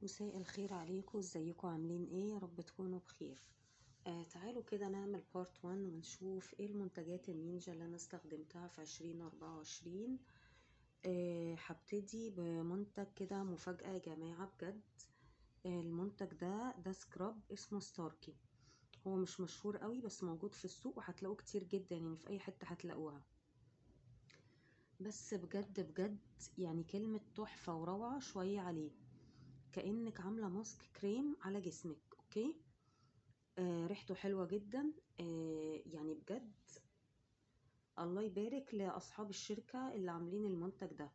مساء الخير عليكم، ازيكم؟ عاملين ايه؟ يا رب تكونوا بخير. تعالوا كده نعمل part 1 ونشوف ايه المنتجات النينجا اللي انا استخدمتها في 2024. هبتدي بمنتج كده مفاجأة يا جماعة بجد. المنتج ده scrub اسمه ستاركي. هو مش مشهور قوي بس موجود في السوق وهتلاقوه كتير جدا، يعني في اي حتة هتلاقوها. بس بجد بجد يعني كلمة تحفة وروعة شوية عليه، كأنك عاملة ماسك كريم على جسمك. okay، ريحته حلوة جدا. يعني بجد الله يبارك لأصحاب الشركة اللي عاملين المنتج ده.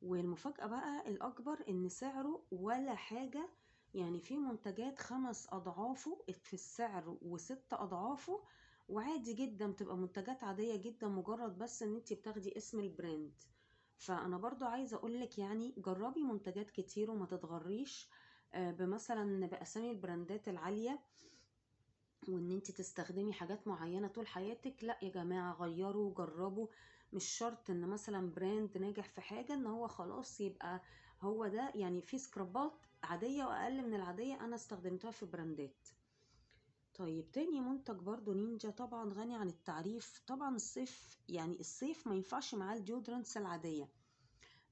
والمفاجأة بقى الأكبر إن سعره ولا حاجة، يعني في منتجات 5 أضعافه في السعر و6 أضعافه، وعادي جدا بتبقى منتجات عادية جدا، مجرد بس إن انتي بتاخدي اسم ال brand. فأنا برضو عايزة أقولك يعني جربي منتجات كتير وما تتغريش بمثلا بأسامي البراندات العالية وإن انتي تستخدمي حاجات معينة طول حياتك. لا يا جماعة، غيروا جربوا. مش شرط إن مثلا brand ناجح في حاجة إن هو خلاص يبقى هو ده. يعني في سكرابات عادية وأقل من العادية أنا استخدمتها في براندات. طيب تاني منتج برضو نينجا، طبعا غني عن التعريف. طبعا الصيف، يعني الصيف ما ينفعش معاه ال deodorants العادية.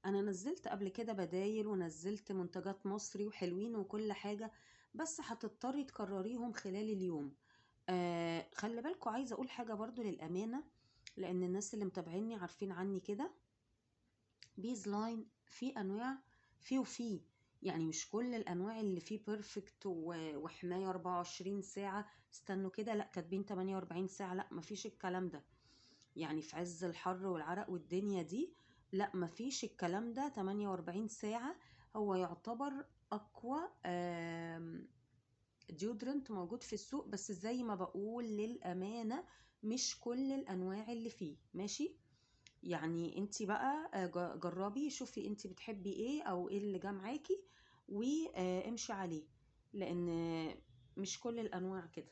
أنا نزلت قبل كده بدايل ونزلت منتجات مصري وحلوين وكل حاجة، بس هتضطري تكرريهم خلال اليوم. خلي بالكوا، عايزة أقول حاجة برضو للأمانة، لأن الناس اللي متابعيني عارفين عني كده. بيز لاين في أنواع، في وفي، يعني مش كل الأنواع اللي فيه perfect وحماية 24 ساعة. استنوا كده، لا كاتبين 48 ساعة، لا مفيش الكلام ده. يعني في عز الحر والعرق والدنيا دي، لا مفيش الكلام ده. 48 ساعة هو يعتبر أقوى deodorant موجود في السوق، بس زي ما بقول للأمانة مش كل الأنواع اللي فيه. ماشي، يعني انتي بقى جربي شوفي انتي بتحبي ايه او ايه اللي جه معاكي وامشي عليه، لان مش كل الانواع كده.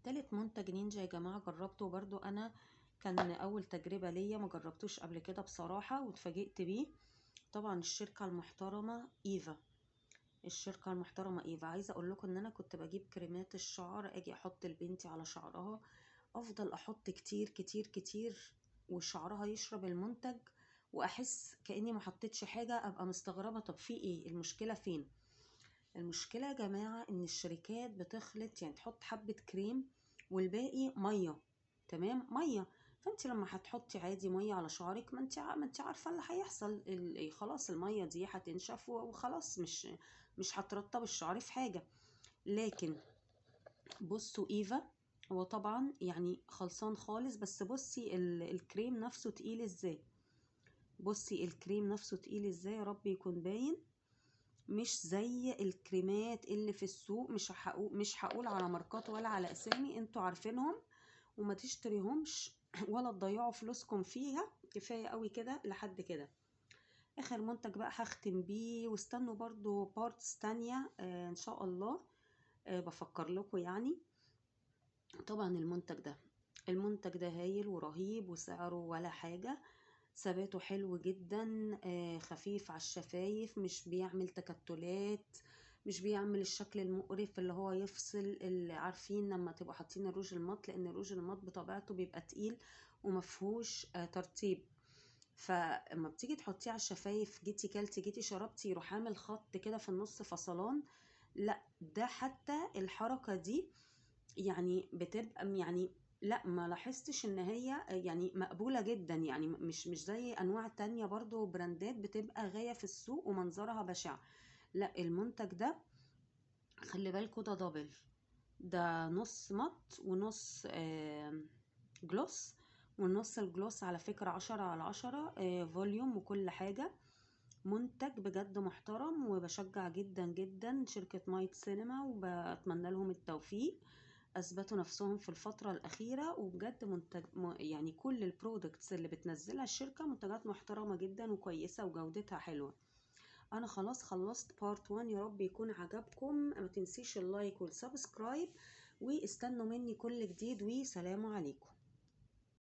تالت منتج نينجا يا جماعة جربته برضو انا، كان اول تجربة ليا، ما جربتوش قبل كده بصراحة واتفاجئت بيه. طبعا الشركة المحترمة ايفا، الشركة المحترمة ايفا. عايزة اقول لكم ان انا كنت بجيب كريمات الشعر، اجي احط لبنتي على شعرها، افضل احط كتير كتير كتير وشعرها يشرب المنتج، واحس كاني ما حطيتش حاجه، ابقى مستغربه طب في ايه المشكله؟ فين المشكله يا جماعه؟ ان الشركات بتخلط، يعني تحط حبه كريم والباقي ميه، تمام، ميه. فانت لما هتحطي عادي ميه على شعرك، ما انت عارفه اللي هيحصل، خلاص الميه دي هتنشف وخلاص، مش هترطب الشعر في حاجه. لكن بصوا ايفا هو طبعا يعني خلصان خالص، بس بصي الكريم نفسه تقيل ازاي، بصي الكريم نفسه تقيل ازاي، يا رب يكون باين، مش زي الكريمات اللي في السوق. مش هقول على ماركات ولا على اسامي، انتوا عارفينهم، وما تشتريهمش ولا تضيعوا فلوسكم فيها، كفاية قوي كده لحد كده. اخر منتج بقى هختم بيه، واستنوا برضو parts تانية ان شاء الله، بفكر لكم يعني. طبعا المنتج ده هايل ورهيب، وسعره ولا حاجة، ثباته حلو جدا، خفيف على الشفايف، مش بيعمل تكتلات، مش بيعمل الشكل المقرف اللي هو يفصل، اللي عارفين لما تبقوا حاطين الروج ال matte، لان الروج ال matte بطبيعته بيبقى تقيل ومفهوش ترطيب، فلما بتيجي تحطيه على الشفايف، جيتي كلتي جيتي شربتي، يروح عامل خط كده في النص فصلان. لا ده حتى الحركة دي يعني بتبقى يعني لا ما لاحظتش ان هي يعني مقبولة جدا، يعني مش زي انواع تانية برضو براندات بتبقى غاية في السوق ومنظرها بشع. لا المنتج ده خلي بالكوا ده double، ده نص matte ونص gloss، والنص ال gloss على فكرة 10 على 10، volume وكل حاجة. منتج بجد محترم، وبشجع جدا جدا شركة مايت سينما، وبتمنى لهم التوفيق. اثبتوا نفسهم في الفترة الأخيرة، وبجد منتج يعني كل ال products اللي بتنزلها الشركة منتجات محترمة جدا وكويسة وجودتها حلوة. انا خلاص خلصت part 1، يا رب يكون عجبكم. ما تنسيش ال like وال subscribe، واستنوا مني كل جديد، وسلام عليكم.